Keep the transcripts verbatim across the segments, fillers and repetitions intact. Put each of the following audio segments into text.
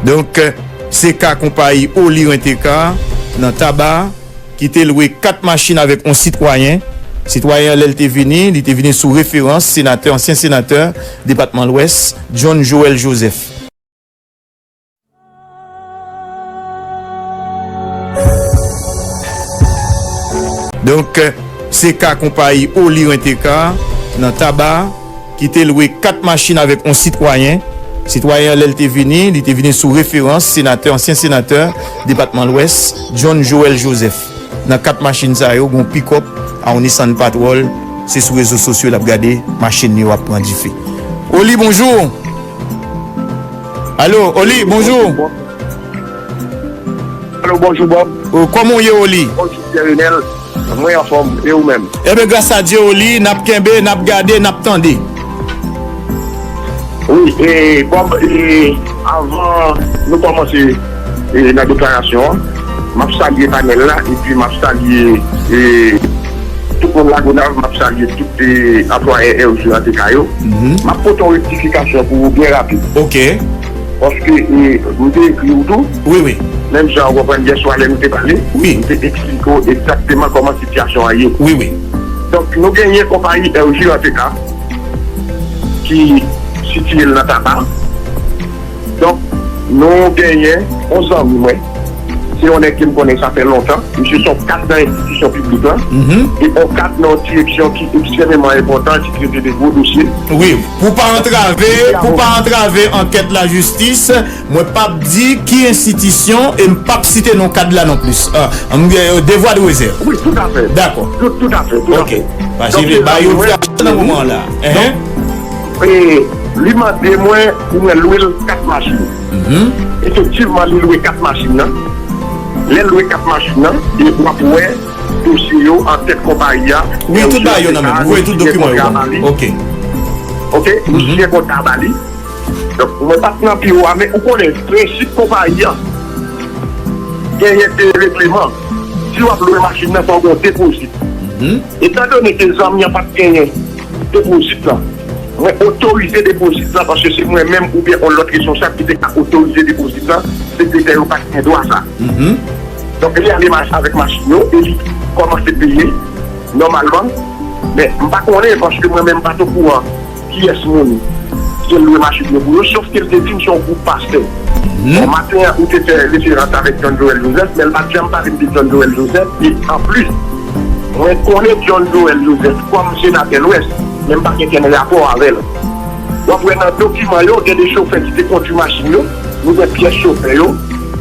Donk, se ka konpayi Oli Rent-A-Car nan Taba ki te lwe kat machin avèk yon sitwayen. Sitwayen an, lè l te vini, li te vini sou referans senatè, ansyen senatè depatman Lwès, John Joël Joseph. Donk, se ka konpayi Oli Rent-A-Car nan Taba ki te lwe kat machin avèk yon sitwayen. Sitwayen an, lè l te vini, li te vini sou referans senatè, ansyen senatè depatman Lwès, John Joël Joseph. Nan kat machin sa yo, gen yon pikòp a yon Nissan Patrol. Se sou rezo sosyo l ap gade machin yo ap pran dife. Oli, bonjou. Alo, Oli, bonjou. Alo, bonjou, Bob. O, kòman w ye, Oli? Bonjou, Pierre Renel. Mwen anfòm, e ou menm? Ebyen, gras a Dye, Oli, n ap kenbe, n ap gade, n ap tande. Wi, e, Bob, e, avan nou kòmanse, e, nan deklarasyon an, m ap salye panèl la, epi m ap salye, e, tout moun Lagonav, m ap salye tout, e, anplwaye R J A T K yo. M ap pote yon rektifikasyon pou ou byen rapid. Ok. Paske, e, m te ekri w tou. Wi, wi. Menm jan ou konprann yè swa lè nou te pale, wi, m te eksplike w egzakteman kòman sitiyasyon an ye. Wi, wi. Donk, nou genyen konpayi R J A T K ki sitiye l nan Taba. Donk, nou genyen yon zanmi mwen. Se yon nèg ke m konnen sa fè lontan. Misye se yon kad nan enstitisyon piblik lan. E yon kad nan yon direksyon ki ekstrèmeman enpòtan, ki trete de gwo dosye. Wi, pou pa antrave, pou pa antrave ankèt lajistis, mwen p ap di ki enstitisyon e m p ap site non kad la non plis. Ah, m gen, euh, devwa de rezèv. Wi, toutafè. Dakò. Tout, toutafè, toutafè. Ok. Paske ba yo distraksyon nan moman la. Enhen. Donk, e, li mande mwen pou mwen lwe l kat machin. Efektivman, li lwe kat machin nan. Lè l lwe kat machin nan, e w ap wè dosye yo an tèt konpayi a. Wi, tout bagay yo nan men. Ou voye tout dokiman yo ban mwen. Ok. Ok, nou siyen kontra ba li. Donk, mwen pa t nan biwo a, men ou konnen, prensip konpayi a, genyen de regleman. Si w ap lwe machin nan, fò w gen yon depozit. Etandone ke zanmi an pa t genyen depozit lan, mwen otorize depozit lan, paske se mwen menm oubyen yon lòt responsab ki te ka otorize depozit lan, sekretè yo pa t gen dwa sa. Donk, li ale mache avèk machin yo, e li kòmanse peye nòmalman. Men, m pa konnen, paske mwen menm m pa t okouran kiyès moun ki te lwe machin yo pou yo, sof ke l te di m se yon gwoup pastè. Bon, maten an, ou te fè referans avèk John Joël Joseph, men l pa t janm pale m de John Joël Joseph. E anplis, mwen konnen John Joël Joseph kòm senatè Lwès, men m pa gen kenn rapò avè l. W ap wè nan dokiman yo, gen de chofè ki te kondui machin yo, nou gen pyès chofè yo,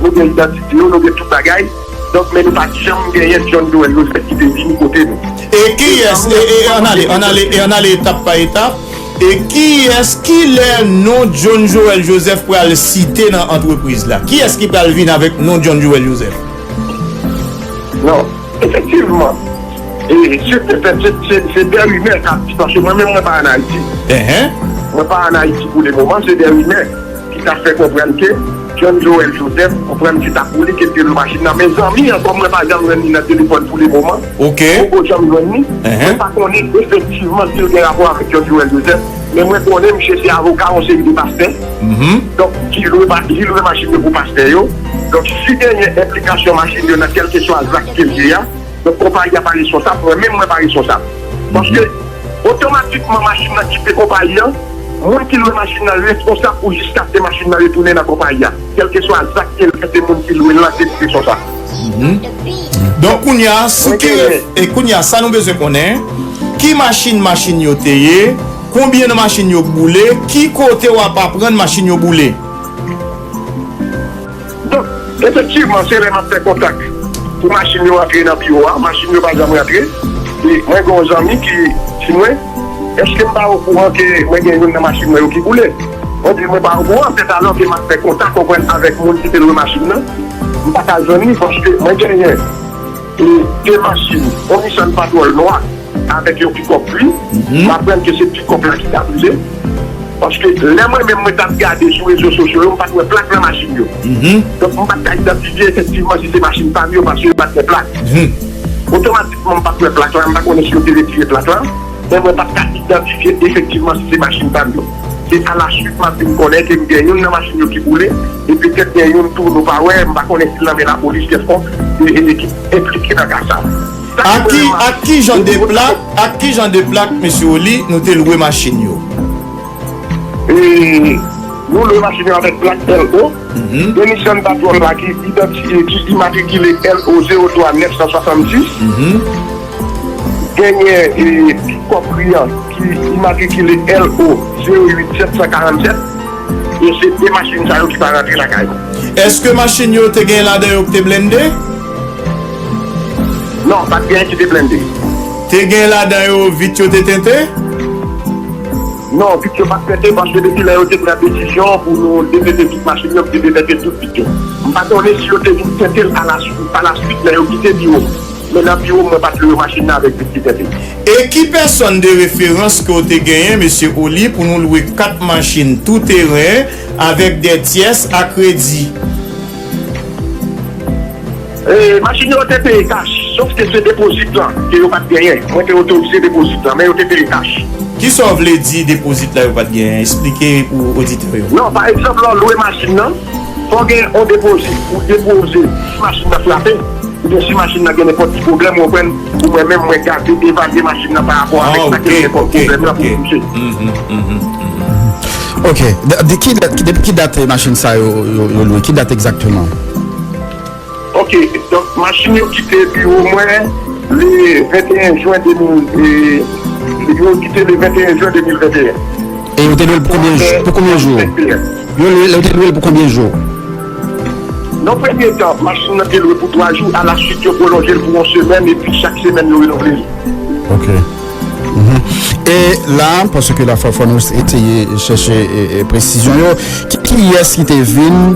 nou gen idantite yo, nou gen tout bagay. Donk, men nou pa t janm genyen John Joël Joseph ki te vini kote nou. E kiyès, e, e, ann ale, ann ale, e ann ale etap pa etap. E kiyès, kilè non John Joël Joseph pral site nan antrepriz la? Kiyès ki pral vin avèk non John Joël Joseph? Non, efektivman. E se, se, se, se, se de rimè k ap di, paske mwen menm, mwen pa ann Ayiti. Mwen pa ann Ayiti pou le moman, se de rimè ki ta fè konprann ke John Joël Joseph, konprann se ta pou li ke l te lwe machin nan. Men zanmi an, kòm mwen pa janm jwenn li nan telefòn pou le moman, m poko janm jwenn li, mwen pa konnen efektivman si l gen rapò avèk John Joël Joseph, men mwen konnen misye se avoka yon seri de pastè. Donk, ki lwe pa-, li lwe machin yo pou pastè yo. Donk, si genyen enplikasyon machin yo nan kèlkeswa zak ke l ye a, donk, konpayi a pa responsab, mwen menm mwen pa responsab. Paske, otomatikman, machin nan kite konpayi an, moun ki lwe machin nan responsab pou jiskaske machin nan retounen nan konpayi a, kèlkeswa zak ke l fè, se moun ki lwe l lan ki responsab. Donk, kounye a, sou ki, e kounye a, sa nou bezwen konnen, ki machin machin yo te ye, konbyen nan machin yo boule, ki kote w ap aprann machin yo boule? Donk, efektivman, se lè m ap fè kontak pou machin yo antre nan biwo a, machin yo pa janm rantre. E mwen gen yon zanmi ki di mwen, èske m pa okouran ke mwen gen youn nan machin mwen yo ki boule? Mwen di l mwen pa okouran, sètalò ke m ap fè kontak, konprann, avèk moun ki te lwe machin nan. M pa ka jwenn li paske mwen genyen, e, de machin, yon Nissan Patrol nwa avèk yon pikòp gri. M aprann ke se pikòp la ki ta brile. Paske lè mwen menm mwen t ap gade sou rezo sosyo yo, m pa t wè plak nan machin yo. Donk, m pa t ka idantifye efektivman si se machin pa m yo paske yo pa t gen plak. Otomatikman, m pa t wè plak la, m pa konnen si yo te retire plak la, men mwen pa t ka idantifye efektivman si se machin pa m yo. E alaswit, m ap vin konnen ke m gen youn nan machin yo ki boule, e petèt gen youn tou nou pa wè, m pa konnen si l nan men lapolis kèlkonk, e, e, ki enplike nan ka sa. Sa ki Ak ki, premye ak ki jan de plak, ak ki jan de plak, mesye Oli, nou te lwe machin yo? E, nou lwe machin yo avèk plak L O. Mhm. Gen Nissan Patrol la ki idanti-, ki imatrikile L O zewo twa nèf san swasannsis. Mhm. Genyen, e, pikòp Riyan ki imatrikile L O zewo uit sèt san karannsèt. E se de machin sa yo ki pa rantre lakay mwen. Èske machin yo te gen ladan yo ki te blende? Non, pa t gen ki te blende. Te gen ladan yo vit yo te tente? Non, vit yo pa t tente, paske depi lè yo te pran desizyon pou nou detente tout machin yo, m te detente tout vit yo. M pa konnen si yo te vin tente l alaswit, pa laswit, lè yo kite biwo m. Men nan biwo m, mwen pa t lwe machin nan avèk vit ki tente. E ki pèsòn de referans ke w te genyen, mesye Oli, pou nou lwe kat machin tou teren avèk de tyès a kredi? E, machin yo te peye kach, sof ke se depozit lan ke yo pa t genyen. Mwen te otorize depozit lan, men yo te peye kach. Kisa w vle di depozit la yo pa t genyen? Esplike pou oditè yo. Non, pa egzanp, lè w lwe machin nan, fò w gen yon depozit pou depoze si machin nan frape, oubyen si machin nan gen nenpòt ti pwoblèm, ou konprann, pou mwen menm, mwen gade, evalye machin nan pa rapò avèk sa ke gen kòm pwoblèm nan pou m touche. Ok. De, de ki dat, depi ki dat machin sa yo, yo, yo lwe? Ki dat egzakteman? Ok, donk, machin yo kite biwo mwen le venteyen jen de mil, e, yo kite le venteyen jen de mil venteyen. E yo te lwe l pou konbyen jou? Pou konbyen jou? Yo lwe, yo te lwe l pou konbyen jou? Nan premye tan, machin nan te lwe pou twa jou, alaswit yo pwolonje l pou yon semèn, epi chak semèn yo renouvle l. Ok. Mhm. E la, paske la fò, fò nou eseye chèche, e, e, presizyon yo. Ki, kiyès ki te vin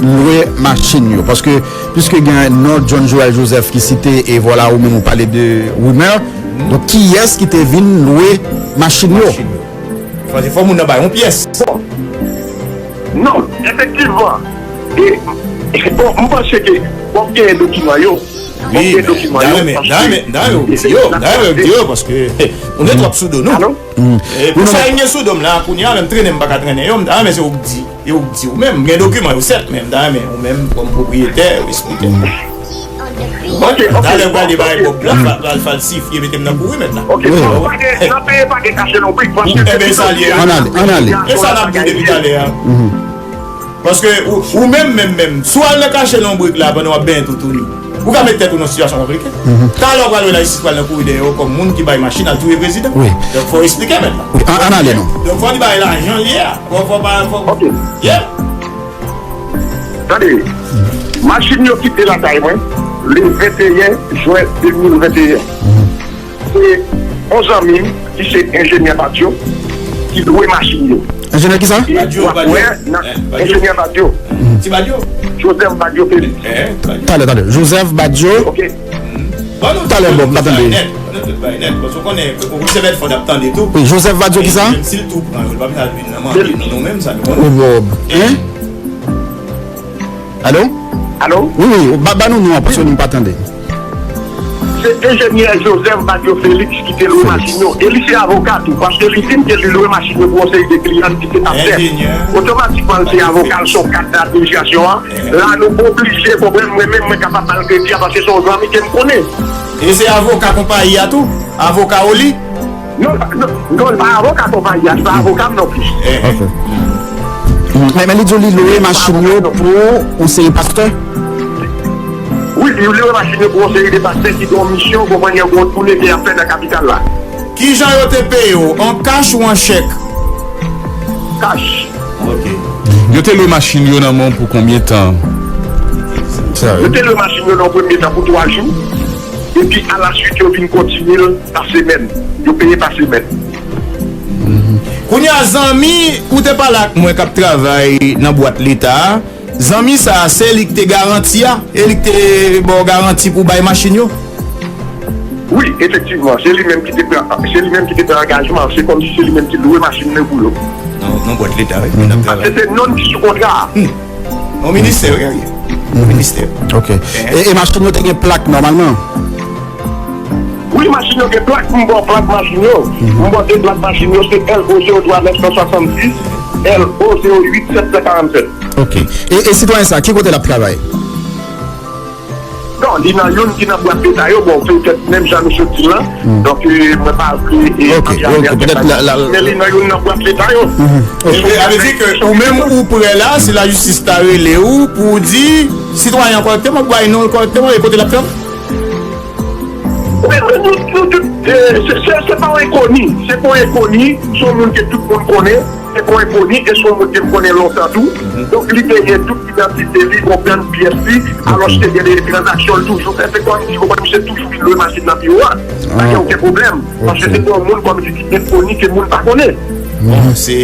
lwe machin yo? Paske, piske gen non John Joel Joseph ki site, e vwala ou menm ou pale de rimè. Donk, kiyès ki te vin lwe machin yo? Machin yo. Fò, fò moun nan bay yon pyès. Bon. Non, efektivman. E, e, bon, m panse ke, bon, gen dokiman yo. Wi, men, dayè, men, dayè, men, dayè, yo di yo, dayè, yo di yo, paske, ou gen twòp sou do nou. Alo? E, pou sa, gen sou do m la, kounye a, menm trennen, m pa ka trennen yo, m dayè, men se ou k di, e ou k di ou menm, m gen dokiman yo, sèt, men m dayè, men ou menm, kòm pwopriyetè, ou esplike. Ok, ok, talè, ou pral debake bòb la, fa-, pral falsifye, mete m nan kouri mèt la. Ok, non, pa gen, nan peyi pa gen kache lonbrik, paske ebyen, sa l ye. Ann ale, ann ale. E sa n ap di depi talè a. Paske ou, ou menm, menm, menm, si w al nan kache lonbrik la pandan w ap benyen toutouni, ou ka met tèt ou nan sitiyasyon konplike. Talè w pral wè lajistis pral nan kouri dèyè w kòm moun ki bay machin al touye prezidan. Wi. Donk, fò w esplike mèt la. Wi, ann, ann ale non. Donk, fò w di bagay la jan l ye a. Fò, fò pa, fò. Ok. Yeah. Tande, machin yo kite lakay mwen le venteyen jen de mil venteyen. Se yon zanmi m ki se enjenyè Badio ki lwe machin yo. Enjenyè kisa? Badio, Badio. Enjenyè Badio. Ti Badio. Joseph Badio Felix. Talè, talè. Joseph Badio. Ok. Talè, bon, m pa tande. Bon, nou tout bay nèt, paske w konnen, ou se mèt fò n ap tande tou. Wi, Joseph Badio kisa? Menm si l tou pran yo, l pa vin al vin nan mande nou, nou menm sa nou konnen. Hein? Alo? Alo? Wi, wi, ba, ba nou non an, paske nou pa tande. Se enjenyè Joseph Badio Felix ki te lwe machin yo. E li se avoka tou, paske li di m ke li lwe machin yo pou yon seri de kliyan ki te ap fè. Otomatikman, li se avoka, l se yon kad nan administrasyon an. La, nou oblije konprann, mwen menm, mwen kapab ba l kredi a, paske se yon zanmi ke m konnen. E se avoka konpayi a tou? Avoka Oli? Non, non, non, li pa avoka konpayi a, li pa avoka m non plis. Ok. Men, men li di w li lwe machin yo pou yon seri pastè? Wi, li lwe machin yo pou yon seri de pastè ki gen yon misyon, konprann, yon gwo toune ke y ap fè nan kapital la. Kijan yo te peye w, an kach ou an chèk? Kach. Ok. Yo te lwe machin yo nan men w pou konbyen tan? Yo te lwe machin yo nan yon premye tan pou twa jou, epi alaswit yo vin kontinye l pa semèn. Yo peye pa semèn. Kounye a, zanmi ou te pale ak mwen k ap travay nan bwat leta a, zanmi sa a, se li ki te garanti a, e li ki te ba w garanti pou w bay machin yo? Wi, efektivman, se li menm ki te pran, se li menm ki te pran angajman an, se kòmsi se li menm ki lwe machin nan pou yo. Nan, nan bwat leta, wi, n ap travay. Paske se nonm ki sou kontra a. Yon ministè, wi, wi. Yon ministè. Ok. E, e machin yo te gen plak nòmalman? Wi, machin yo gen plak, m ba w plak machin yo. M ba w de plak machin yo, se L O zewo twa nèf san swasannsis, L O zewo uit sèt san karannsèt. Ok. E, e sitwayen sa, ki kote l ap travay? Non, li nan youn ki nan bwat leta yo, bon, petèt menm jan nou sot di l lan. Donk, e, mwen pa vle, e, Ok, ok, petèt la, la, men li nan youn nan bwat leta yo. Mhm. Ok. Sa vle di ke ou menm ou prè la, si lajistis ta rele ou pou w di sitwayen an kòrèkteman, pou bay non l kòrèkteman, e kote l ap travay? Wi, men nou, nou tout, e, se, se, se pa yon enkoni. Se pa yon enkoni, se yon moun ke tout moun konnen. Se pa yon enkoni, e se yon moun ke m konnen lontan tou. Donk, li te gen tout idantite li, konprann pyès li, alòske gen de tranzaksyon l toujou fè. Se kòmsi, ou konprann, misye toujou vin lwe machin nan biwo a. Pa gen okenn pwoblèm. Paske se pa yon moun kòmsi ki enkoni ke moun pa konnen. Bon, se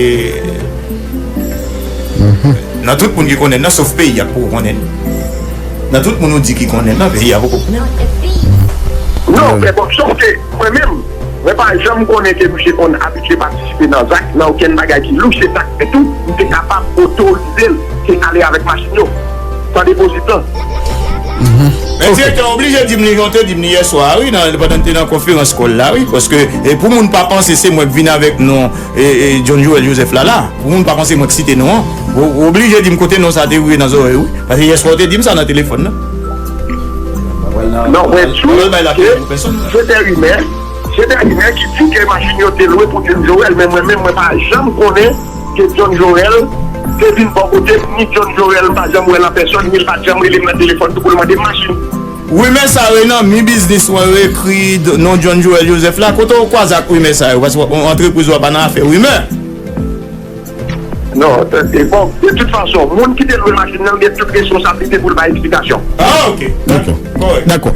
nan tout moun ki konnen nan, sof peyi a k poko konnen. Nan tout moun ou di ki konnen nan, peyi a poko konnen. Non, men bon, sof ke mwen menm, mwen pa janm konnen ke misye konn abitye patisipe nan zak, nan okenn bagay ki louch, se sa k fè tou, m te kapab otorize l te ale avèk machin yo, san depozit lan. Men direktè an oblije di m li jan w te di m li yè swa a, wi, nan, pandan n te nan konferans kòl la, wi, paske, e, pou moun pa panse se mwen k vin avèk non, e, e, John Joel Joseph la, la, pou moun pa panse mwen k site non an, ou, ou oblije di m kote non sa te rive nan zòrèy ou, paske yè swa w te di m sa nan telefòn nan. Non, mwen di w ke se de rimè, se de rimè ki di ke machin yo te lwe pou John Joel, men mwen menm, mwen pa janm konnen ke John Joel te vin bò kote m, ni John Joel, m pa janm wè l an pèsòn, ni l pa t janm rele m nan telefòn tou pou l mande m machin. Rimè sa yo nan Mi Biznis, mwen yo ekri d-, non John Joel Joseph la. Kote w kwaze ak rimè sa yo? Paske w, antrepriz ou a pa nan afè rimè. Non, e, bon, de tout fason, moun ki te lwe machin nan gen tout responsablite pou l bay eksplikasyon. Ah, ok. Dakò. Kòrèk. Dakò.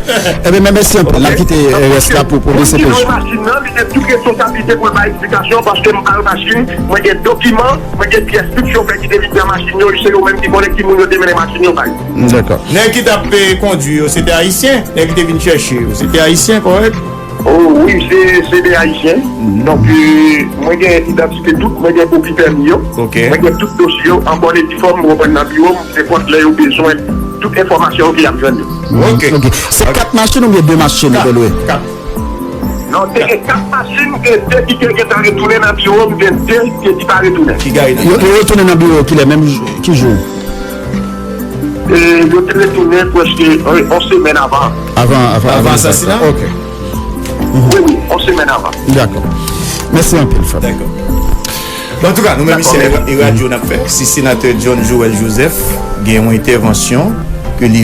Ebyen, men mèsi anpil. N ap kite, e, rès la pou, pou D C P J. Moun ki lwe machin nan, li gen tout responsablite pou l bay eksplikasyon, paske m pa lwe machin, mwen gen dokiman, mwen gen pyès tout chofè ki te vin pran machin yo, se yo menm ki konnen ki moun yo te mennen machin yo bay. Dakò. Nèg ki t ap, e, kondwi yo, se te ayisyen? Nèg ki te vin chèche yo, se te ayisyen, kòrèk? Oh, wi, se, se de ayisyen. Donk, e, mwen gen idantite tout, mwen gen kopi pèmi yo. Ok. Mwen gen tout dosye yo, an bòn e di fòm, ou konprann, nan biwo m, nenpòt lè yo bezwen tout enfòmasyon yo, y ap jwenn yo. Ok. Ok. Se kat machin oubyen de machin ou te lwe? Kat. Non, te gen kat machin, gen de ki te gentan retounen nan biwo m, gen de ki pa retounen. Ki gaye nan? Yo, yo retounen nan biwo kilè, menm jou, ki jou? E, yo te retounen prèske, e, yon semèn avan. Avan, avan, avan asasina? Ok. Wi, wi, yon semèn avan. Dakò. Mèsi anpil, Fab. Dakò. Bon, antouka, nou menm isi, e radyo n ap fè. Si senatè John Joel Joseph gen yon entèvansyon ke li